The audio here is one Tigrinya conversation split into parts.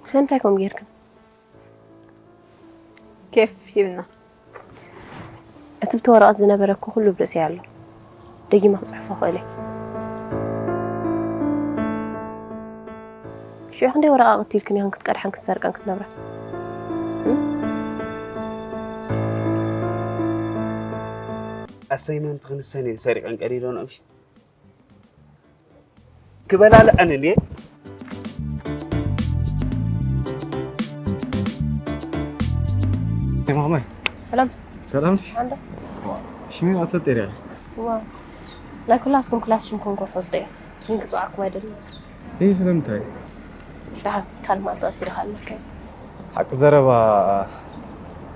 ስለምንታይ ከምኡ ጌርክን? ኬፍ ሂብና። እቲ ብቲ ወረቐት ዝነበረ እኮ ኩሉ ብርእሰይ ኣሎ። ደጊመ ክጽሕፎ እኽእል እየ። ሽዑ ክንደይ ወረቓቕቲ ኢልክን ኢኽን ክትቀድሓን ክትሰርቀን ክትነብራ? ኣሳይመንት ክንሰን እየን ሰሪቐን ቀዲደንኦ ምሽ ክበላልዐን እንዴ። ማማይ ሰላም ሰላም ኣንዶ ሽሜ ኣትሰጥ ሪያ ዋ ናይ ኩላስኩም ክላስ ሽምኩም ኮፈልጠ እየ ግን ክፅዋዕኩም ኣይደለም ይህ ስለምንታይ ደሓን ካልእ መዓልቲ ቀሲልካ ኣለካ ሓቂ ዘረባ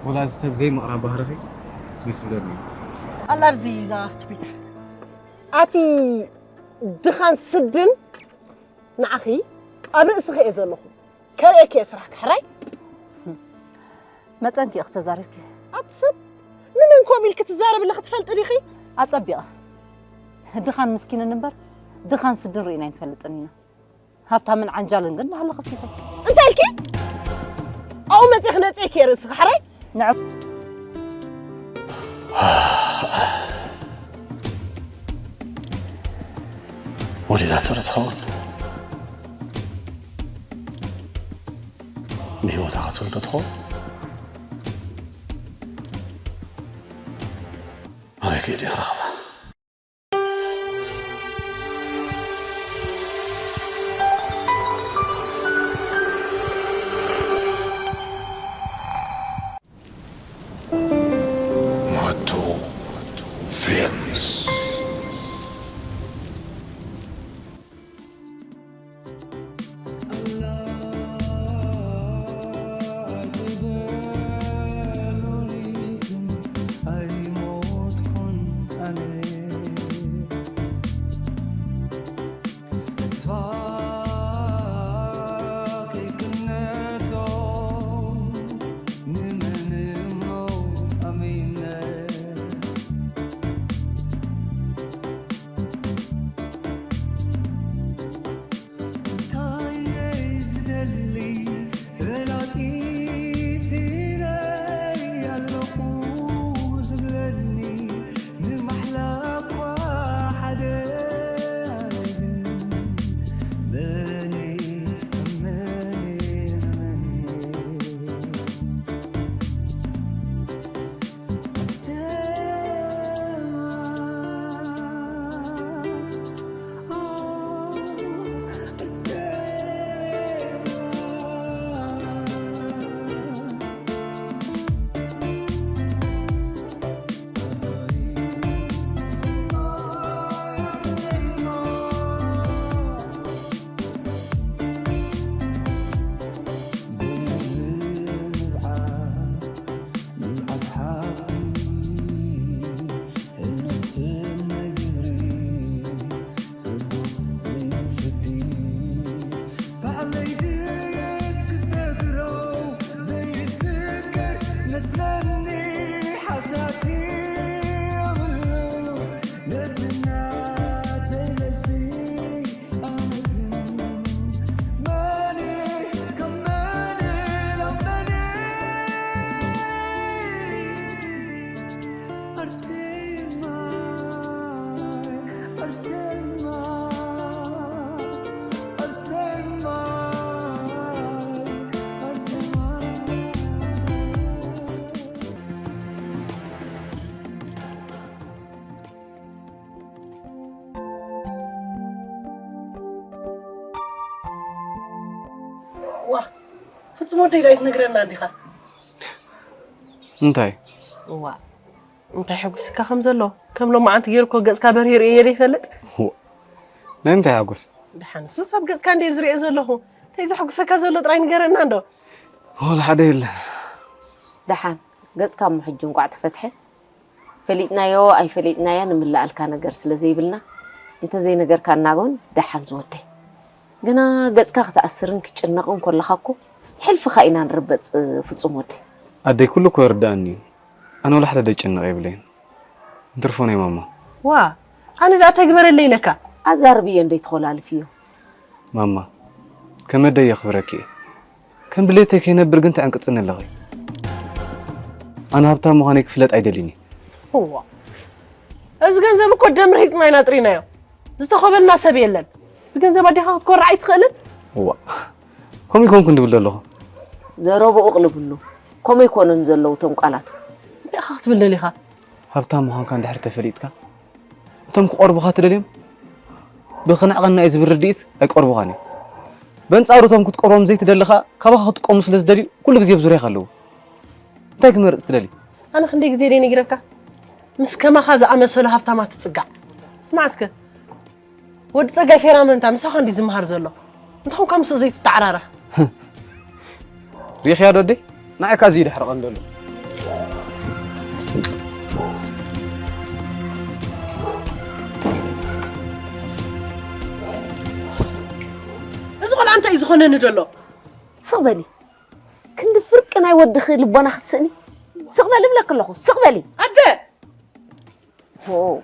ወላዚ ሰብ ዘይምቕራብ ባህርኺ ደስ ይብለኒ እዩ ኣላ ኣብዚ እዛ ስቱፒድ ኣቲ ድኻን ስድን ንዓኺ ኣብ ርእስኺ እየ ዘለኹ ከርእየኪ እየ ስራሕኪ ሕራይ መጠንኪ ኢኺ ተዛሪብኪ ኣቲ ሰብ ንመን ከምኡ ኢልኪ ትዛረቢ ኣለኺ ትፈልጢ ዲኺ ኣጸቢቐ ድኻን ምስኪንን እምበር ድኻን ስድን ርኢና ኣይንፈልጥን ኢና ሃብታምን ዓንጃልን ግን ናህለ ከፊቱ እንታይ ኢልኪ ኣብኡ መፅእኺ ነፅእኪ እየ ርእስኺ ሕራይ ንዕ ወሊዳቶ ዶ ትኸውን ብህይወታ ክትብል ዶ ትኸውን ኣበይ ከይደ ክረኽባ ማቶ ፊልምስ ዋ ፍጹም ወደይ ዳዊት ነግረና እንዲኻ እንታይ እዋ እንታይ ሕጉስካ ከም ዘሎ ከም ሎማዓንቲ ገይሩ እኮ ገጽካ በርሂ ርእየ ዘይፈልጥ ናይ እንታይ ሓጎስ ደሓን እሱስ ኣብ ገጽካ እንደ ዝርእየ ዘለኹ እንታይ ዘሕጉሰካ ዘሎ ጥራይ ንገረና እንዶ ወላ ሓደ የለን ደሓን ገጽካ እሞ ሕጂ እንቋዕ ተፈትሐ ፈሊጥናዮ ኣይፈሊጥናዮ ንምላኣልካ ነገር ስለ ዘይብልና እንተዘይነገርካና ግን ደሓን ዝወደይ ግና ገጽካ ክትኣስርን ክትጭነቕን ከለኻ እኮ ሕልፍኻ ኢና ንርበጽ ፍጹም ወደይ ኣደይ ኩሉ እኮ ይርዳእኒ እዩ ኣነ ወላ ሓደ ደጭንቕ የብለይን እንትርፎ ናይ ማማ ዋ ኣነ ደኣ እንታይ ግበረለይ ኢለካ ኣዛርብዮ እንደይትኾላልፍዮ ማማ ከም ኣደይ የኽብረኪ እየ ከም ድሌተይ ከይነብር ግን ትዕንቅጽኒ ኣለኺ። ኣነ ሃብታም ምዃነይ ክፍለጥ ኣይደልን እየ። እዋ፣ እዚ ገንዘብ እኮ ደም ርሂጽና ኢና ጥሪናዮ። ዝተኸበልና ሰብ የለን። ብገንዘብ ኣዴኻ ክትኮርዕ ኣይትኽእልን? እዋ፣ ከምኡ ይኮንኩ እንድብል ዘለኹ። ዘረብኡ ቅልብሉ። ከምኡ ይኮኑን ዘለዉ እቶም ቃላቱ። እንታይ ኢኻ ክትብል ደሊኻ? ሃብታም ምዃንካ እንድሕር ተፈሊጥካ፣ እቶም ክቐርቡኻ ትደልዮም ብኽንዕቐና እዩ ዝብል ርድኢት ኣይቀርቡኻን እዮም። በንጻሩ እቶም ክትቀርቦም ዘይትደሊ ኸኣ ካባኻ ክጥቀሙ ስለ ዝደልዩ ኩሉ ግዜ ኣብ ዙርያኻ ኣለዉ። እንታይ ክመርጽ ትደሊ? ኣነ ክንደይ ግዜ ደይ ነጊረካ? ምስ ከማኻ ዝኣመሰሉ ሃብታማት ትጽጋዕ። ስማዕ እስከ፣ ወዲ ጸጋይ ፌራ መንታ ምሳኻ እንዲ ዝመሃር ዘሎ። እንተኾንካ ምስኡ ዘይትተዓራረኽ። ሪኽያ ዶ ኣደይ? ንዓይ ካዚ ይድሕርቐን ዘሎ። እዚ ቆልዓ እንታይ እዩ ዝኾነኒ ዘሎ? ስቕ በሊ። ክንዲ ፍርቂ ናይ ወድኺ ልቦና ክትስእኒ። ስቕ በሊ እብለኪ ኣለኹ። ስቕ በሊ። ኣደ! ሆው።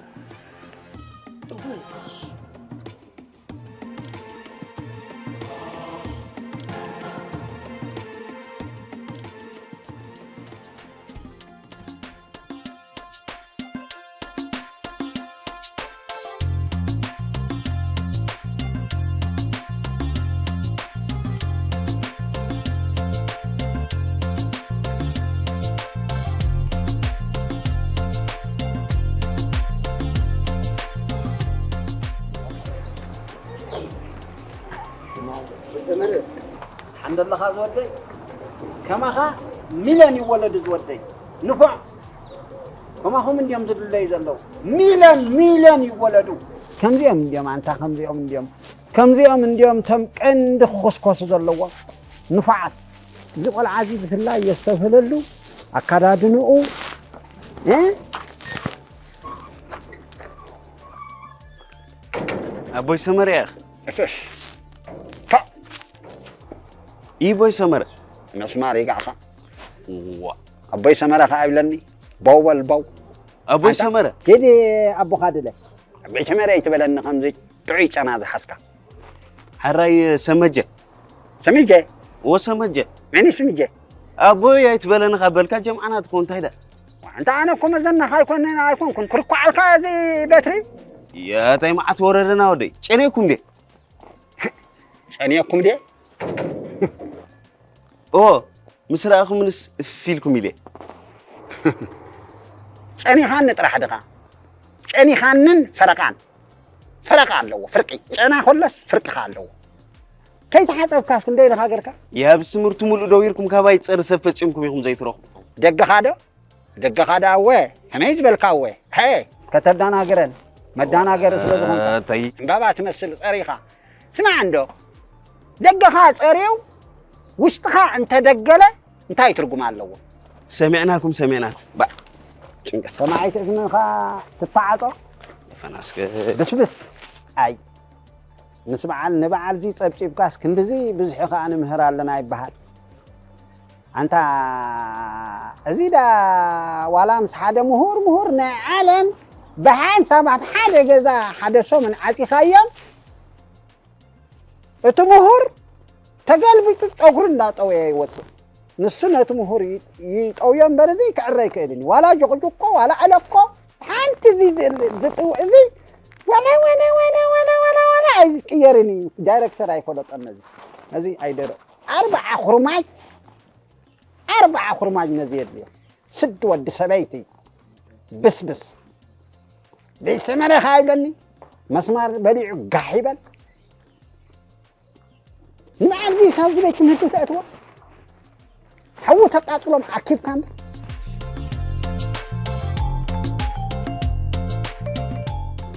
ሓንደለኻ ዝወደይ ከማኻ ሚልዮን ይወለዱ ዝወደይ ንፉዕ ከማኹም እንዲዮም ዝድለዩ ዘለዉ ሚልዮን ሚልዮን ይወለዱ ከምዚኦም እንዲዮም ኣንታ ከምዚኦም እንዲዮም ከምዚኦም እንዲዮም ቶም ቀንዲ ክኹስኮሱ ዘለዎም ንፉዓት እዚ ቆልዓ እዚ ብፍላይ የስተብህለሉ ኣካዳድንኡ እ ኣቦይ ሰመረ ኢኻ። እፍፍ። ታ። ኢቦይ ሰመረ። መስማር ይጋዕኻ። ዋ። ኣቦይ ሰመረ ከኣ ይብለኒ። ባው በል ባው። ኣቦይ ኣንታ፣ ሰመረ። ኪዲ ኣቦኻ ድለ። ኣቦይ ሰመረ ኣይትበለኒ ከምዚ ጥዑይ ጨና ዝሓዝካ። ሓራይ ሰመጀ። ሰሚጀ። ወሰመጀ። መኒ ስሚጀ። ኣቦይ ኣይትበለኒ ካብ በልካ ጀምዓና ትኮን እንታይ ዳ። ኣንታ ኣነ እኮ መዘናኻ ኣይኮንን ኣይኮንኩን ክርኳዓልካ እዚ በትሪ። የታይ መዓት ወረደና ወደይ ጨኔኩም ዴ። ጨኔኩም ዴ። ኦ ምስ ረኣኹምንስ እፍ ኢልኩም ኢለ። ጨኒኻኒ ጥራሕ ድኻ ጨኒኻንን ፈረቃን ፈረቃ ኣለዎ ፍርቂ ጨና ኮለስ ፍርቂ ከ ኣለዎ ከይተሓፀብካስ ክንደይ ኢልኻ ገርካ ያብ ስምርቱ ሙሉእ ደዊርኩም ካባይ ፀሪ ሰብ ፈፂምኩም ኢኹም ዘይትረኽቡ ደገኻ ዶ ደገኻ ዶ ኣወ ከመይ ዝበልካ ኣወ ሀ ከተዳናግረን መዳናገሪ ስለ ዝኾንካ ኣታይ ዕምባባ ትመስል ፀሪኻ ስማዕ እንዶ ደገኻ ፀርዩ ውሽጥኻ እንተደገለ እንታይ ትርጉም ኣለዎ? ሰሚዕናኩም ሰሚዕናኩም ባዕ ጭንቀት ሰማዒት እዝንኻ ትተዓጾ ተፈናስክ ብስብስ ኣይ ምስ በዓል ንበዓል ዚ ጸብጺብካስ ክንድዚ ብዝሒ ከኣ ንምህር ኣለና ይበሃል ኣንታ እዚ ዳ ዋላ ምስ ሓደ ምሁር ምሁር ናይ ዓለም ብሓንሳብ ኣብ ሓደ ገዛ ሓደ ሰሙን ዓጺኻዮም እቲ ምሁር ተገልቢጡ ጨጉሩ እንዳጠወየ ይወፅእ። ንሱ ነቲ ምሁር ይጠውዮ እምበር እዚ ክዕረ ኣይክእልን እዩ። ዋላ ጅቕጅቆ ዋላ ዕለኮ ሓንቲ እዚ ዝጥውዕ እዚ ወላ ወላ ወላ ወላ ወላ ወላ ኣይቅየርን እዩ። ዳይረክተር ኣይፈለጦን ነዚ ነዚ ኣይደረ ኣርብዓ ኩርማጅ ኣርብዓ ኩርማጅ ነዚ የድልዮ። ስድ ወዲ ሰበይቲ ብስብስ ብሰመረ ካ ይብለኒ መስማር በሊዑ ጋሕ ይበል። ንበዓል ዚሳብ ዝቤት ትምህርቲ ተእትዎ ሓዉ ተቃጽሎም ኣኪብካ እምበር።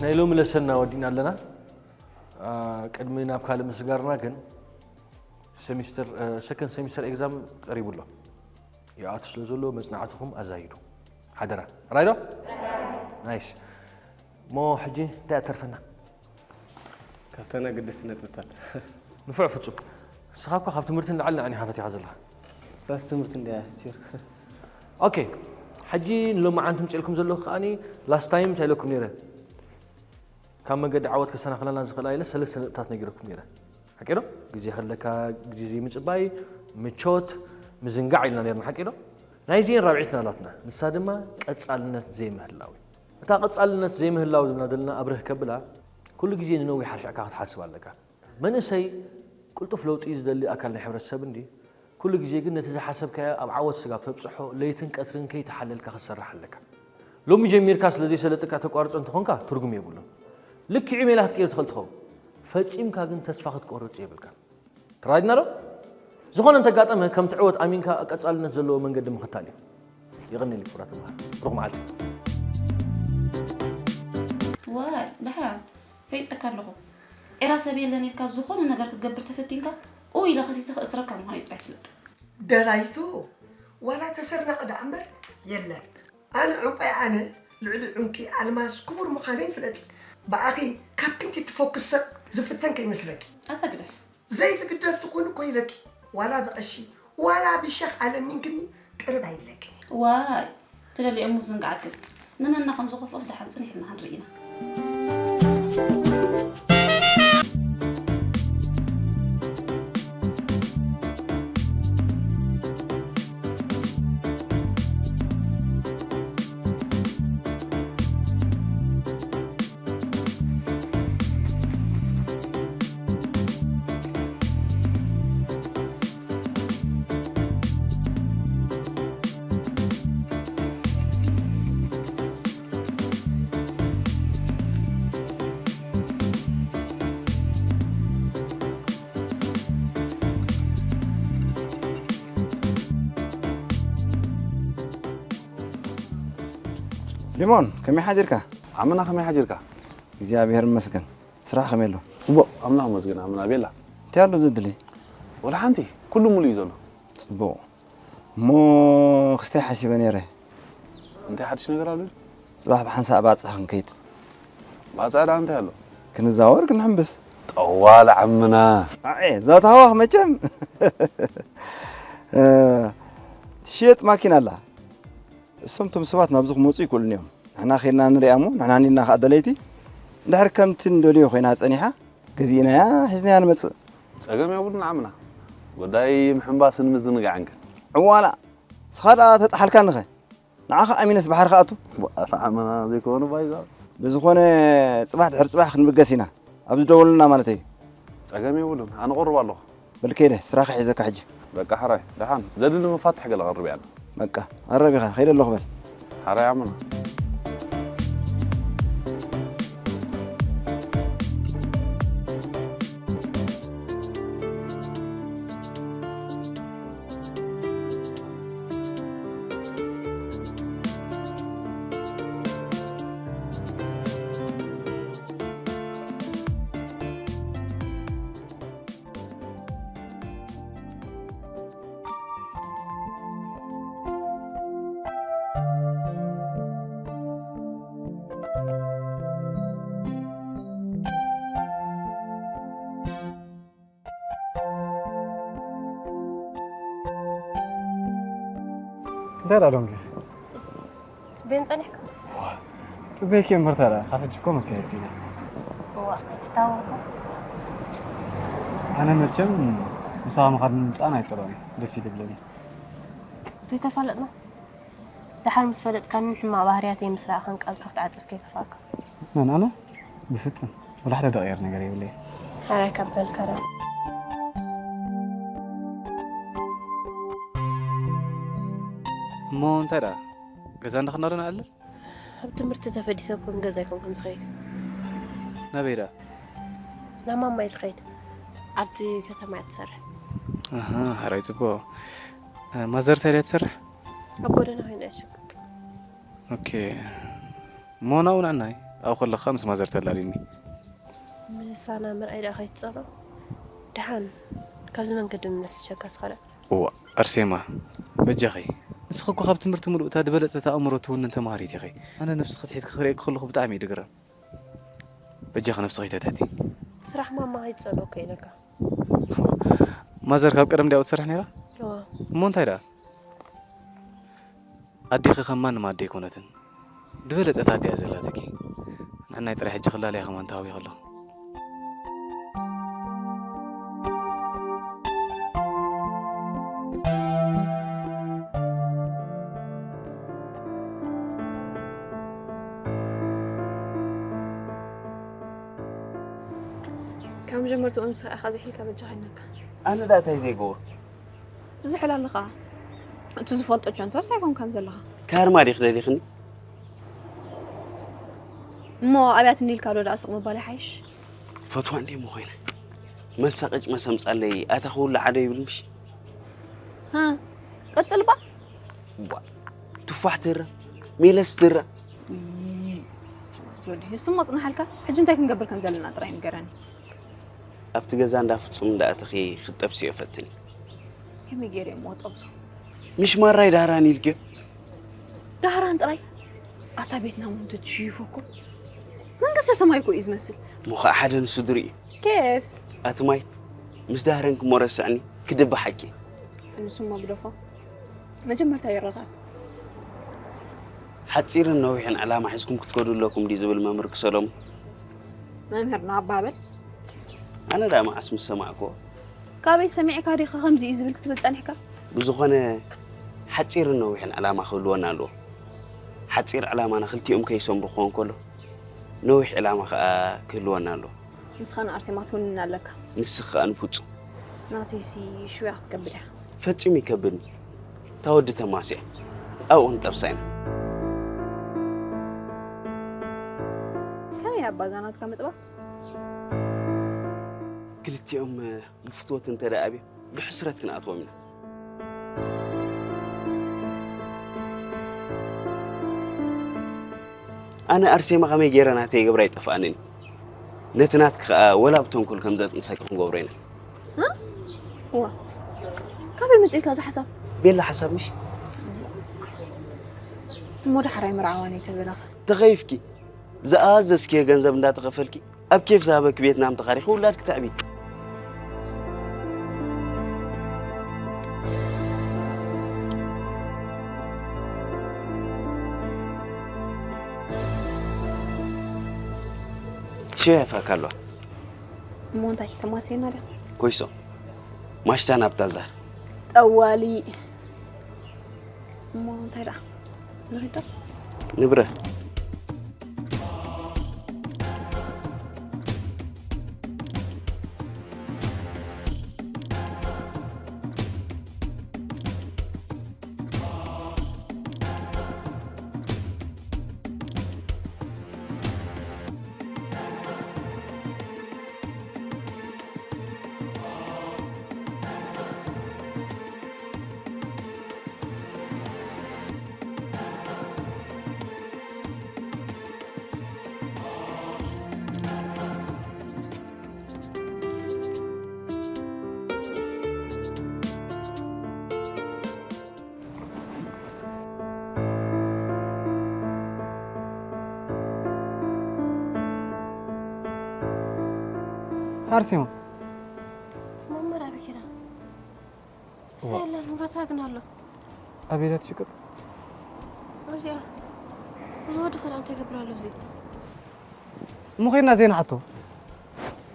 ናይ ሎሚ ለሰና ወዲእና ኣለና። ቅድሚ ናብ ካልእ ምስጋርና ግን ሰሚስተር ሰከንድ ሰሚስተር ኤግዛም ቀሪቡ ኣሎ። ይኣቱ ስለ ዘሎ መጽናዕትኹም ኣዛይዱ ሓደራ። ራይዶ ናይስ ሞ ሕጂ እንታይ ኣተርፈና? ካብተን ኣገደስቲ ነጥብታት። ንፉዕ ፍጹም። ንስኻ እኮ ካብ ትምህርቲ ንላዕሊ ንዓኒ ኢኻ ፈቲኻ ዘለኻ። ሳስ ትምህርቲ እንድያ ችር። ኦኬ። ሕጂ ንሎማዓንቲ ምጽኤልኩም ዘለኹ ከኣኒ ላስት ታይም እንታይ ኢለኩም ነይረ? ካብ መንገዲ ዓወት ከሰናኽለና ዝኽእላ ኢለ ሰለስተ ነጥብታት ነጊረኩም ነይረ። ሓቂ ዶ? ግዜ ከለካ ግዜ ዘይምጽባይ፣ ምቾት፣ ምዝንጋዕ ኢልና ነርና ሓቂ ዶ? ናይዚኤን ራብዒትና ኣላትና። ንሳ ድማ ቀጻልነት ዘይምህላው እዩ። እታ ቀጻልነት ዘይምህላው ኢልና ዘለና ኣብርህ ከብላ ኩሉ ግዜ ንነዊሕ ኣርሒቕካ ክትሓስብ ኣለካ። መንእሰይ ቅልጡፍ ለውጢ ዝደሊ ኣካል ናይ ሕብረተሰብ እንዲ ኩሉ ግዜ ግን ነቲ ዝሓሰብካዮ ኣብ ዓወት ስጋብ ተብጽሖ ለይትን ቀትርን ከይተሓለልካ ክትሰርሕ ኣለካ። ሎሚ ጀሚርካ ስለ ዘይሰለጥካ ተቋርጾ እንተኾንካ ትርጉም የብሉን። ልክዕ ሜላ ክትቅይር ትኽእል ትኸውን። ፈጺምካ ግን ተስፋ ክትቆርጽ የብልካን። ተራዲና ዶ? ዝኾነ እንተጋጠመ ከም ትዕወት ኣሚንካ ቀጻልነት ዘለዎ መንገዲ ምኽታል እዩ። የቐንየለይ ክቡራት መምህር። ብሩኽ መዓልቲ። ዋይ ደሓን ፈይጠካ ኣለኹ። ኤራ ሰብ የለን ኢልካ ዝኾነ ነገር ክትገብር ተፈቲንካ ኡ ኢለ ከሲሰ ክእስረካ ምዃነይ ጥራይ ፍለጥ። ደላይቱ ዋላ ተሰርናቕ ደኣ እምበር የለን። ኣነ ዕንቋይ ኣነ ልዕሊ ዕንቂ ኣልማዝ ክቡር ምዃነይ ፍለጢ። ብኣኺ ካብ ክንዲ ትፈኩስ ሰብ ዝፍተን ከይመስለኪ። ኣታ ግደፍ። ዘይትግደፍ ትኾኒ እኮ ኢለኪ። ዋላ ብቐሺ ዋላ ብሸኽ ኣለሚንክኒ ቅርብ ኣይብለክን እየ። ዋይ ትደልየሙ ዝንግዓክን ንመና ከም ዝኸፍኦስ ደሓን ጽኒሕና ክንርኢ ኢና። ሊሞን ከመይ ሓዲርካ? ዓመና ከመይ ሓዲርካ? እግዚኣብሔር ይመስገን። ስራሕ ከመይ ኣሎ? ጽቡቕ ኣምላኽ ይመስገን። ዓመና ቤላ እንታይ ኣሎ ዘድሊ? ወላ ሓንቲ ኩሉ ሙሉእ እዩ ዘሎ። ጽቡቕ እሞ ክስታይ ሓሲበ ነይረ። እንታይ ሓድሽ ነገር ኣሎ? ጽባሕ ብሓንሳእ ባጽዕ ክንከይድ። ባጽዕ ደኣ እንታይ ኣሎ? ክንዛወር ክንሕምብስ። ጠዋል ዓምና። ኣዔ እዛ ታህዋኽ መቸም ትሽየጥ ማኪና ኣላ። እሶም ቶም ሰባት ናብዚ ክመፁ ይክእሉን እዮም። ንሕና ከይድና ንሪኣ እሞ ንሕና ኒድና ከዓ ደለይቲ እንድሕር ከምቲ ንደልዮ ኮይና ፀኒሓ ገዚእናያ ሒዝናያ ንመፅእ። ፀገም የብሉን ዓምና። ጉዳይ ምሕንባስን ምዝንጋዕን ከ? ዕዋላ ንስኻ ደኣ ተጣሓልካኒኸ? ንዓኻ ኣሚነስ ባሕሪ ክኣቱ? ኣታ ዓመና ዘይኮነ ባይዛ። ብዝኾነ ፅባሕ ድሕሪ ፅባሕ ክንብገስ ኢና። ኣብ ዝደወሉልና ማለተይ እዩ። ፀገም የብሉን ኣነ ቁሩብ ኣለኹ። በል ከይደ ስራኸ ሒዘካ ሕጂ። በቃ ሕራይ ደሓን ዘድሊ መፋትሕ ገለ ቀርብ ያለ። በቃ ኣረብ ኢኻ ከይደ ኣለኹ በል። ሕራይ ዓመና። እንታይ ደኣ ዶንኪ? ጽበየን ጸኒሕካ? ጽበየኪ እምበር እንታይ ደኣ ካብ ሕጂ እኮ መካየድቲ ኢና። እዋ ትታወቅካ? ኣነ መቸም ምሳኻ ምኻድ ምምጻእን ኣይጸልኦን እየ። ደስ እዩ ድብለኒ። ዘይተፋለጥና? ደሓር ምስ ፈለጥካኒ ንሕማቕ ባህርያተይ ምስ ረኣኻን ቀልጥፍ ክትዓጽፍ ከይከፍኣካ። መን ኣነ? ብፍጽም ወላ ሓደ ደቕየር ነገር የብለይ። ሓራይ ካብ በልካ ደኣ። እሞ እንታይ ደኣ ገዛ እንዳኸና ዶ ንኣልል? ኣብ ትምህርቲ ተፈዲሰ እኮ ንገዛ ኣይኮንኩን ዝኸይድ። ናበይ ደኣ? ናብ ማማይ ዝኸይድ። ኣብቲ ከተማ እያ ትሰርሕ። ኣሃ፣ ሓራይ ጽቡቕ። ማዘር እንታይ ድያ ትሰርሕ? ኣብ ጎደና ኮይና እያ ትሸቅጥ። ኦኬ። እሞ ናብኡ ንዕናይ ኣብኡ ከለኻ ምስ ማዘር ተላልይኒ። ምሳና ምርኣይ ደኣ ከይትጸልኦ። ደሓን ካብዚ መንገዲ ምለስ ንሸካ ስኸዳ። እዋ ኣርሴማ በጃኺ ንስኺ እኮ ካብ ትምህርቲ ምሉእ እታ ዝበለጸት ኣእምሮ ትውንን ተምሃሪት ኢኺ። ኣነ ነብስኺ ትሒትኪ ክርእየኪ ከለኹ ብጣዕሚ እየ ድግረም። በጃኺ ነብስኺ ኣይተትሕቲ። ስራሕ ማማ ከይትጸልኦ እኮ ኢለካ። ማዘር ካብ ቀደም ድያ ትሰርሕ ነይራ? እዋ። እሞ እንታይ ደኣ? ኣዴኺ ከም ማንም ኣደ ኣይኮነትን። ዝበለጸት ኣደ እያ ዘላትኪ። ንዕናይ ጥራይ ሕጂ ክላለያ ከማን ተሃዊኸ ኣለኹ። ካብ መጀመርትኡ ንስኻ ኢኻ ዝሒልካ በጃኻ ኢልናካ። ኣነ ዳኣ እንታይ ዘይገብሮ? ትዝሕል ኣለኻ። እቲ ዝፈልጦ ቸንቶስ ኣይኮንካን ዘለኻ። ካርማ ዲኽ ደሊኽኒ? እሞ ኣብያት እንዲልካ ዶ ዳኣ ስቕ ምባል ይሓይሽ? ፈትዋ እንዴ እሞ ኮይነ መልሳ ቅጭ መሰምጻለይ ኣታ ክውሉ ዓዶ ይብል ምሽ? ሃ፣ ቀጽል ባ። ቧ፣ ቱፋሕ ትረ፣ ሜለስ ትረ። ወዲ፣ እሱ መጽናሓልካ። ሕጂ እንታይ ክንገብር ከም ዘለና ጥራይ ንገረኒ። ኣብቲ ገዛ እንዳ ፍጹም እንዳኣተኺ ክትጠብስዮ ፈትኒ። ከመይ ገይረ እሞ ጠብሶ? ምሽ ማራይ ዳህራን ኢልክዮ? ዳህራን ጥራይ? ኣታ ቤትና ሞንተ ትሽይፎ እኮ መንግስተ ሰማይ እኮ እዩ ዝመስል። እሞ ኸዓ ሓደ ንሱ ድርኢ እዩ። ኬፍ? ኣቲ ማይት ምስ ዳህረን ክሞ ረስዕኒ ክድቢ ሓቂ። ንሱ እሞ ግደፎ። መጀመርታ ይረታል። ሓጺርን ነዊሕን ዕላማ ሒዝኩም ክትከዱ ኣለኩም ድዩ ዝብል መምህር ክሰሎም? መምህርና ኣባበል። ኣነ ዳ መዓስ ምስ ሰማዕክዎ? ካበይ ሰሚዕካ ዲኻ ከምዚ እዩ ዝብል ክትብል ጸኒሕካ? ብዝኾነ ሓጺርን ነዊሕን ዕላማ ክህልወና ኣለዎ። ሓጺር ዕላማና ክልቲኦም ከይሰምሩ ክኸውን ከሎ ነዊሕ ዕላማ ከኣ ክህልወና ኣለዎ። ንስኻ ንኣርሴማ ትውንና ኣለካ። ንስኺ ከኣ ንፍጹም። ናተይሲ ሽውያ ክትከብድ እያ። ፈጺሙ ይከብድኒ። እታ ወዲ ተማስያ ኣብኡ ክንጠብሳ ኢና። ከመይ ኣባዛ ናትካ ምጥባስ? ክልቲኦም ብፍትወት እንተ ደኣ ኣብዮም ብሕስረት ክንኣትዎም ኢና። ኣነ ኣርሴማ ከመይ ገይረ ናተይ ገብራ ይጠፍኣንን እዩ። ነቲ ናትኪ ከኣ ወላ ብተንኮል ከም ዘጥንሰኪ ክንገብሮ ኢና። ዋ፣ ካበይ መጺእካ እዚ ሓሳብ? ቤላ ሓሳብ ምሽ? እሞ ዳሕራይ መርዓዋን ኣይተበላኸ። ተኸይፍኪ ዝኣዘዝክዮ ገንዘብ እንዳተኸፈልኪ ኣብ ኬፍ ዝሃበኪ ቤት ናም ተኻሪኺ ውላድ ክትዕቢ። ሽያፋ ካሏ እሞ እንታይ ተማሴና ድያ? ኮይሶ ማሽታ ናብታ ዛር ጠዋሊ እሞ እንታይ ደኣ ንኺዶ ንብረ ኣርሴማ መምህር ኣበይ ኪዳ? እዛ የላ ንብረታ ግን ኣሎ። ኣበይ እያ ትሽቅጥ? ኣብዚኣ እዚ ወዲ ኸዳ እንታይ ይገብር ኣሎ ኣብዚ? እሞ ኸይድና ዘይንሓቶ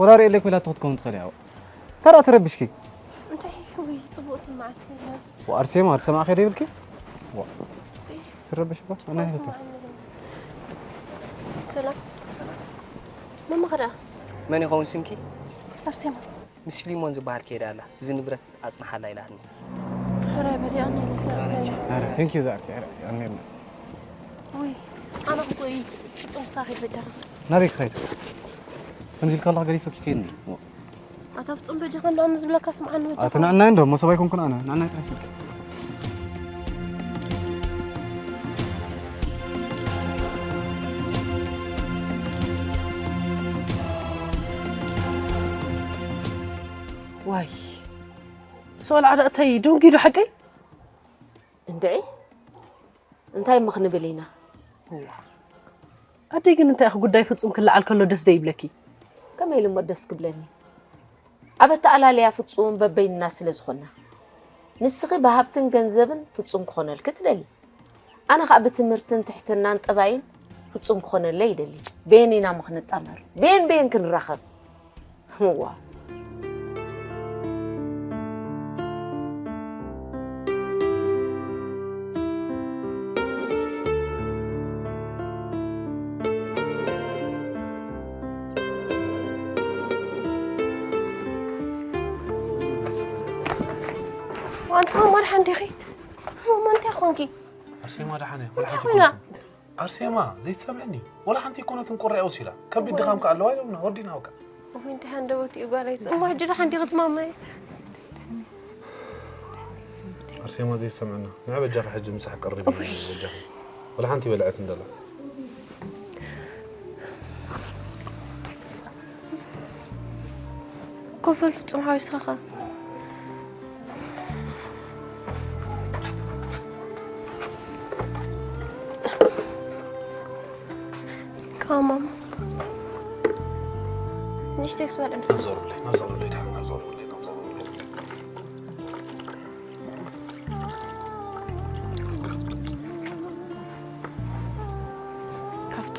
ወላ ርእየለይ ኮይላ ክትከውን ትኽእል እያ። ተራ ተረብሽኪ። እንታይ ወይ ጽቡቕ ስምዓት የለን። ወኣርሴማ ትሰማዕ ከደ ይብልኪ። ትረብሽ እኮ ኣና ይፈቱ። ሰላም መመኸዳ መን ይኸውን ስምኪ? ኣርሴማ ምስ ፊሊሞን ዝበሃል ከይዳ ኣላ። እዚ ንብረት ኣጽንሓላ ኢላትኒ። ሕራይ በሊዖኒ። ኧረ ቴንክ ዩ ዝኣርኪ። ኧረ ኣሜን። ውይ ኣነ ክጎይ ፍጹም ስኻ ኸይድ በጃኻ። ናበይ ክኸይድ? ከምዚ ኢልካ ኣለኻ ገዲፈኪ ከይድ እንዲ። ኣታ ፍጹም በጃኻ እንዶ ኣነ ዝብለካ ስምዓኒ በጃኻ። ኣቲ ንዕናይ እንዶ መሶብ ኣይኮንኩን ኣነ ንዕናይ ጥራይ ስልኪ። ዋይ ሰብኣል ዓዳ እታይ ደንጊዱ ሓቀይ? እንድዒ እንታይ እሞ ክንብል ኢና? ኣደይ ግን እንታይ ኢኺ ጉዳይ ፍጹም ክለዓል ከሎ ደስ ደይብለኪ? ከመይ ኢሉ እሞ ደስ ክብለኒ? ኣብ ኣተኣላልያ ፍጹም በበይንና ስለ ዝኾንና። ንስኺ ብሃብትን ገንዘብን ፍጹም ክኾነልኪ ትደሊ። ኣነ ኸኣ ብትምህርትን ትሕትናን ጠባይን ፍጹም ክኾነለይ ይደሊ። በየን ኢና እሞ ክንጣመር? በየን በየን ክንራኸብ? እዋ። ኣንታ ማማ ደሓን ዲኺ? ማማ እንታይ ኾንኪ? ኣርሴማ ደሓን እያ። እንታይ ኮይና? ኣርሴማ ዘይትሰምዕኒ? ወላ ሓንቲ ኣይኮነትን ቁርያ ወሲዳ። ከቢድ ድኻም ከኣ ኣለዋ ኢሎምና ወዲና በቃ። ወይ እንታይ ሃንደበትኡ ጓለይ። እሞ ሕጂ ደሓን ዲኺ ማማየ? ኣርሴማ ዘይትሰምዕና። ንዓ በጃኻ ሕጂ ምሳሕ ቀርቢ በጃኻ። ወላ ሓንቲ በልዐት እንደላ። ኮፈል ፍጹም ሓዊስኻ ካማም ንሽተይ ክትበልዕ ምስ ናብ ዞር ብለይ ናብ ዞር ብለይ ድሓን ናብ ዞር ብለይ ናብ ዞር ብለይ ካብቲ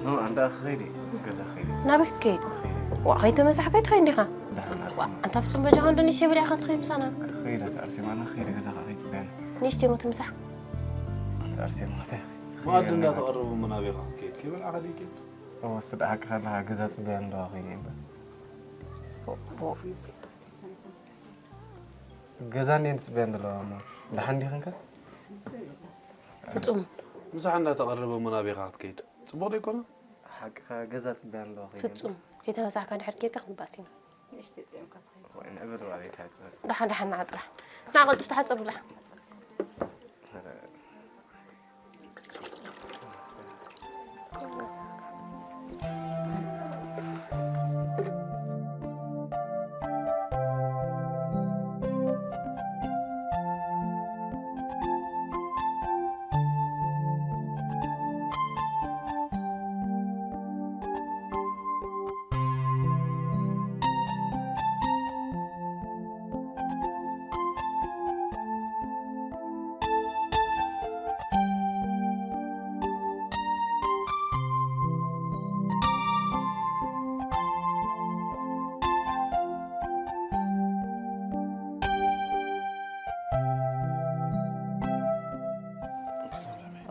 ኖ ኣንዳ ክኸይድ እየ ገዛ ክኸይድ እየ ናበይ ክትከይድ ዋ ከይተመሳሕካ ይትኸይድ እንዲኻ ደሓን ኣርሲ ዋ ኣንታ ፍጹም በጃኻ እንዶ ንእሽተይ በሊዕኻ ትኸይድ ምሳና ክኸይድ ኣቲ ኣርሴማ ኣነ ክኸይድ ገዛ ከዓ ከይፅበያኒ ንእሽተይ ሞ ትምሳሕ ኣቲ ኣርሴማ እንታይ መኣዲ እንዳተቐረቡ መናበይኻ ክትከይድ ከይበልዓኻ ደይከይድ እወ ስዳ ሓቅኻ ኣለኻ ገዛ ፅበያ ኣለዋ ከይደ እምበር ገዛ እንዴ ንፅበያ እንደለዋ እሞ ደሓን ዲኽንከ ፍጹም ምሳሕ እንዳተቐረበ እሞ ናበይኻ ክትከይድ? ጽቡቕ ዶ ኣይኮነን? ሓቅኻ ገዛ ጽበያ ኣለዋ ከይደ። ፍጹም ከይተመሳሕካ ድሕር ኬድካ ክንባስ ኢና። ወይ ንዕብር ባቤት ኣይጽበል። ደሓን ደሓን ንዓ ጥራሕ ንዓ ቀልጥፍ ተሓጸብ ብላ።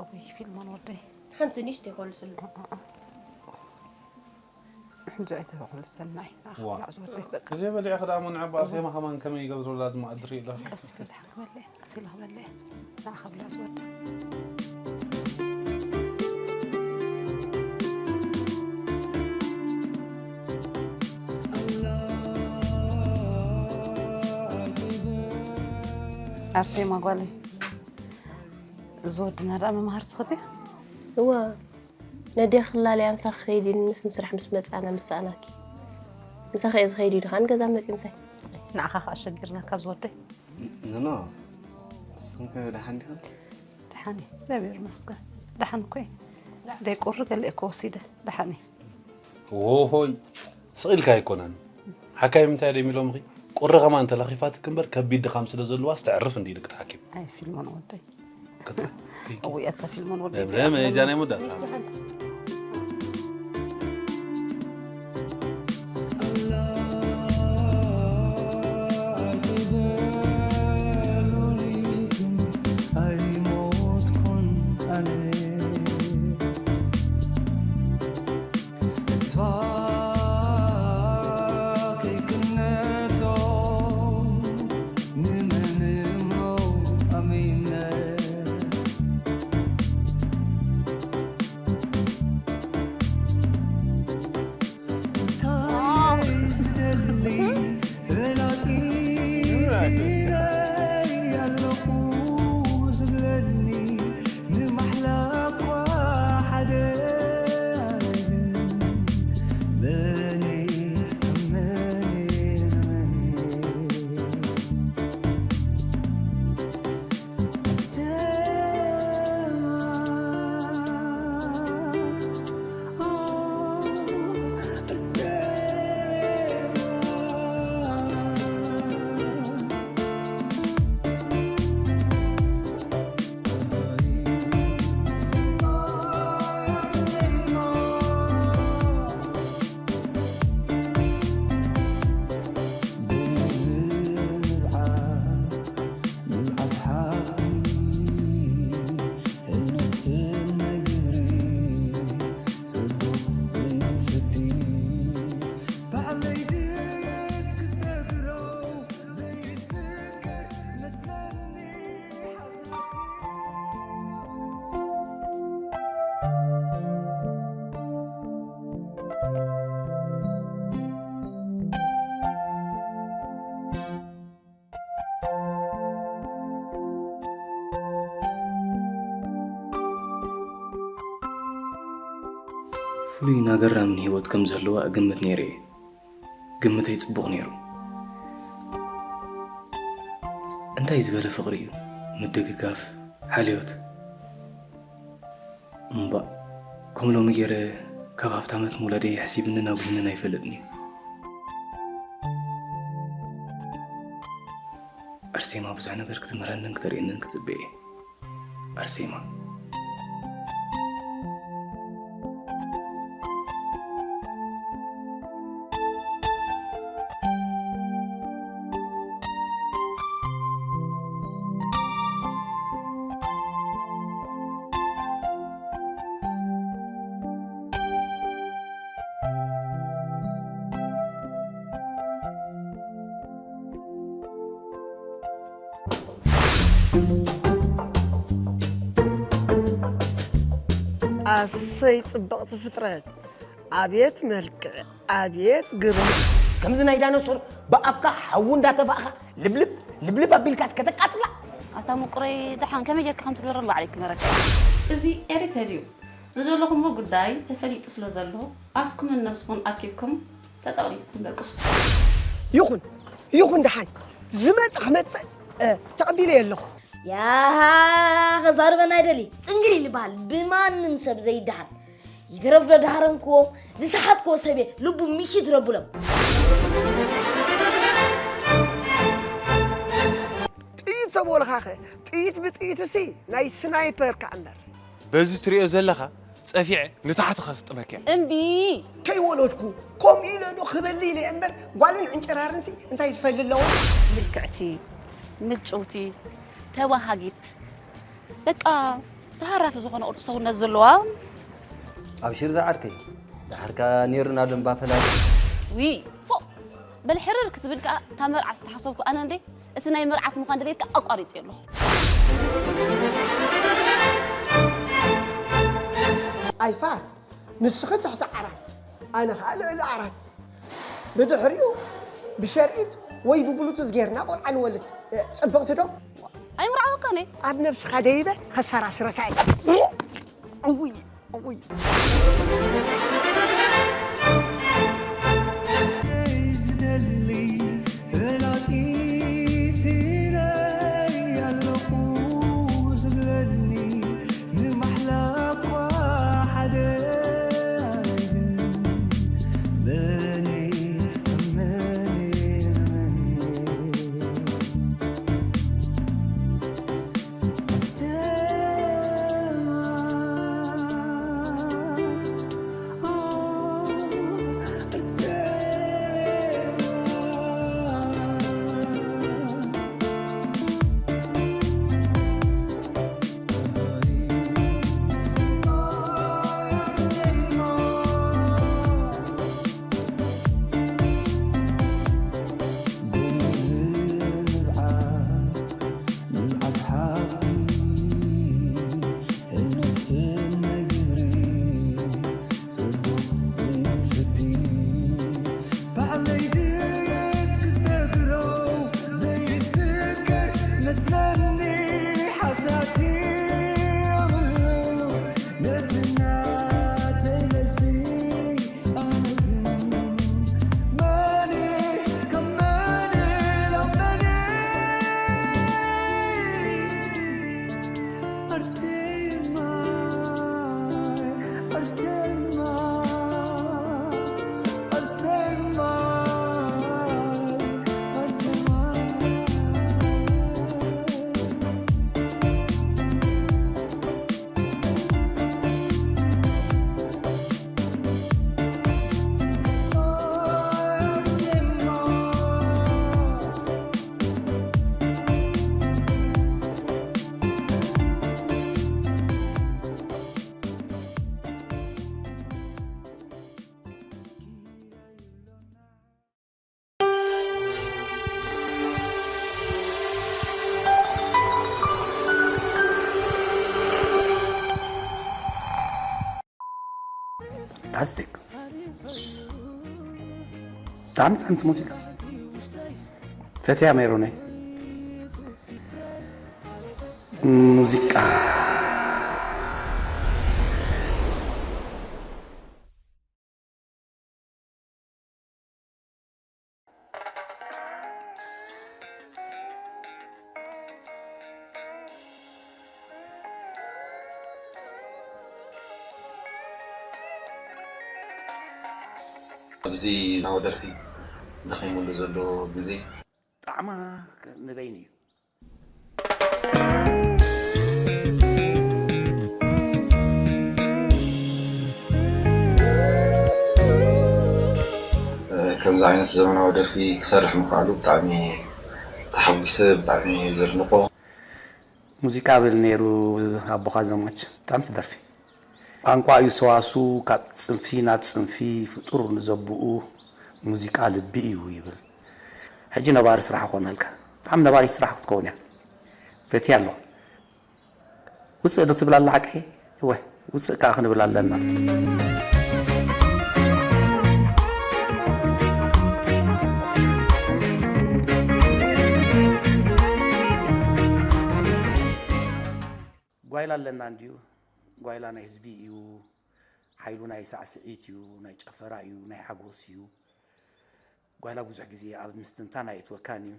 እውይ ፊልሞን ወደይ ሓንቲ ንእሽተይ ኮልስሉ ሕጂ ኣይተበቕሉ ሰናይ ንዓኽ ዋ። ብላዕ ዝወደይ በቃ ግዜ በሊዐ ክዳ ሞ ንዕባ ኣርሴማ ከማን ከመይ ይገብሩላ ዝመኣድሪ ይብላ ቀስ ኢለ ክበለ ቀስ ኢለ ክበለ ንዓኻ ብላዕ ዝወደይ ኣርሴማ ጓለይ እዚ ወድና ደኣ መምሃርቲ ክትያ እዋ ነዴኺ ክላለያ ምሳኺ ክኸይድ ኢልንስ ንስራሕ ምስ መጻና ምስ ሰኣናኪ ምሳኺ እየ ዝኸይድ ኢሉ ከኣ ንገዛ መጺኡ ምሳይ ንዓኻ ከኣ ኣሸጊርናካ ዝወደይ ኖኖ ንስኽንከ ደሓን ዲኽን? ደሓን እየ እግዚኣብሔር ይመስገን ደሓን እኮ እየ ደይ ቁሪ ገለ እኮ ወሲደ ደሓን እየ ዎሆይ ስቕ ኢልካ ኣይኮነን ሓካይም እንታይ ደም ኢሎምኺ ቁሪ ኸማን ተለኺፋትኪ እምበር ከቢድ ድኻም ስለ ዘለዋ ስተዕርፍ እንዲ ኢልክ ተሓኪም ኣይ ፊልሞን ወደይ እውይ ኣታ ፊልሞን ወደይ ለምለም እያ ጃናይ ሙዳት ፍሉይን ኣገራምን ህይወት ከም ዘለዋ እግምት ነይረ እየ። ግምተይ ጽቡቕ ነይሩ። እንታይ ዝበለ ፍቕሪ እዩ? ምድግጋፍ፣ ሓልዮት። እምባእ፣ ከም ሎሚ ገይረ ካብ ሃብታማት ምውላደይ የሕሲብንን ኣጉሂንን ኣይፈልጥን እዩ። ኣርሴማ ብዙሕ ነገር ክትምህረንን ክተርእየንን ክጽበ እየ። ኣርሴማ። ኣሰይ ጽብቕቲ ፍጥረት! ኣብየት መልክዕ! ኣብየት ግርማ! ከምዚ ናይ ዳይኖሶር ብኣፍካ ሓዊ እንዳተፋእኻ ልብልብ ልብልብ ኣቢልካስ ከተቃጽላ? ኣታ ምቁረይ፣ ደሓን ከመይ ጌርካ ከም ትድረር ባዕለይ ክመረካ። እዚ ኤሪተል እዩ። ዝደለኹሞ ጉዳይ ተፈሊጡ ስለ ዘሎ፣ ኣፍኩምን ነብስኹን ኣኪብኩም ተጠቕሊልኩም ደቅሱ። ይኹን፣ ይኹን፣ ደሓን ዝመጽእ ክመጽእ፣ እ፣ ተቐቢለዮ ኣለኹ። ያሃ፣ ከዛርበና ኣይደሊ። ጽንግሪል ይበሃል፣ ብማንም ሰብ ዘይደሃል። ይትረፍ ዶ ደሃረምክዎም፣ ዝሰሓትክዎ ሰብ እየ፣ ልቡ ምሽት ረብሎም። ጥይት ተበልኻኸ፣ ጥይት ብጥይትሲ ናይ ስናይፐር ከኣ እምበር። በዚ ትሪኦ ዘለኻ ጸፊዐ ንታሕቲ ከስጥመካ እየ። እምቢ። ከይወለድኩ ከምኡ ኢለ ዶ ክበሊ ኢለ እምበር፣ ጓልን ዕንጭራርንሲ እንታይ ዝፈሊ ኣለዎ? ምልክዕቲ፣ ምጭውቲ፣ ተባሃጊት፣ በቃ ተሃራፊ ዝኾነ ቅርጺ ሰውነት ዘለዋ። ኣብሽር ዝዓርከይ፣ ደሓርካ ኔርና ዶ እምባ ፈላሊ። ዊ፣ ፎእ! በል ሕርር ክትብል ከኣ እታ መርዓ ዝተሓሰብኩ ኣነ እንዴ፣ እቲ ናይ መርዓት ምዃን ድሌትካ ኣቋሪጸ ኣለኹ። ኣይፋር፣ ንስኺ ትሕቲ ዓራት፣ ኣነ ኸኣ ልዕሊ ዓራት። ብድሕሪኡ ብሸርኢት ወይ ብብሉቱዝ ጌርና ቆልዓ ንወልድ። እ፣ ጽብቕቲ ዶ? ኣይምርዓወካን እየ። ኣብ ነብስኻ ደይበ ከሰራስረካ እየ። እውይ፣ እውይ። ዝደሊ ፈላጢ ስኢነይ ኣለኹ ዝብለኒ ንማሕላ እኳ ሓደ ኣይብልን። መን መን መን ፋንታስቲክ። ብጣዕሚ ጥዕምቲ ሙዚቃ። ፈትያ ሜሮነይ። ሙዚቃ። ኣብዚ ናወ ደርፊ ደኺሙሉ ዘሎ ግዜ። ጣዕማ ንበይኑ እዩ። ከምዚ ዓይነት ዘመናዊ ደርፊ ክሰርሕ ምኽኣሉ ብጣዕሚ ተሓጒሰ፣ ብጣዕሚ ዘድንቆ። ሙዚቃ ብል ነይሩ ኣቦኻ ዘማች። ብጣዕሚ ትደርፊ። ቋንቋ እዩ ሰዋሱ ካብ ፅንፊ ናብ ፅንፊ ፍጡር ንዘብኡ ሙዚቃ ልቢ እዩ ይብል። ሕጂ ነባሪ ስራሕ ኾነልካ። ብጣዕሚ ነባሪ ስራሕ ክትከውን እያ። ፈትያ ኣሎ። ውፅእ ዶ ትብል ኣላ ሓቀይ? እወ፣ ውፅእ ከዓ ክንብል ኣለና። ጓይላ ኣለና እንድዩ። ጓይላ ናይ ህዝቢ እዩ። ሓይሉ ናይ ሳዕስዒት እዩ፣ ናይ ጨፈራ እዩ፣ ናይ ሓጎስ እዩ። ጓይላ ብዙሕ ግዜ ኣብ ምስትንታን ኣየእትወካን እዩ።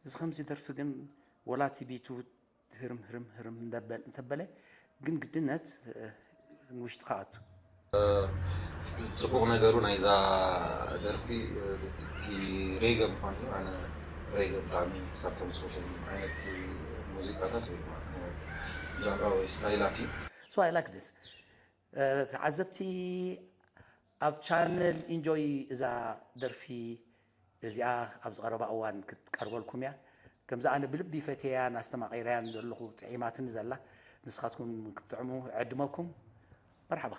እዚ ከምዚ ደርፊ ግን ወላ እቲ ቢቱ ህርም ህርም ህርም እንደበል እንተበለ ግን ግድነት ንውሽጥኻ ኣቱ። ፅቡቕ ነገሩ ናይዛ ደርፊ እቲ ሬገ ምኳኑ እዩ። ኣነ ሬገ ብጣዕሚ ካብቶም ዝፈትዎም ዓይነት ሙዚቃታት ወይ ድማ ጃንራ ወይ ስታይላት እዩ። So I like this። ተዓዘብቲ ኣብ ቻነል ኢንጆይ እዛ ደርፊ እዚኣ ኣብ ዝቐረባ እዋን ክትቀርበልኩም እያ። ከምዚ ኣነ ብልቢ ፈትየያን ኣስተማቒረያን ዘለኹ ጥዒማትኒ ዘላ ንስኻትኩም ክትጥዕሙ ዕድመኩም። መርሓባ።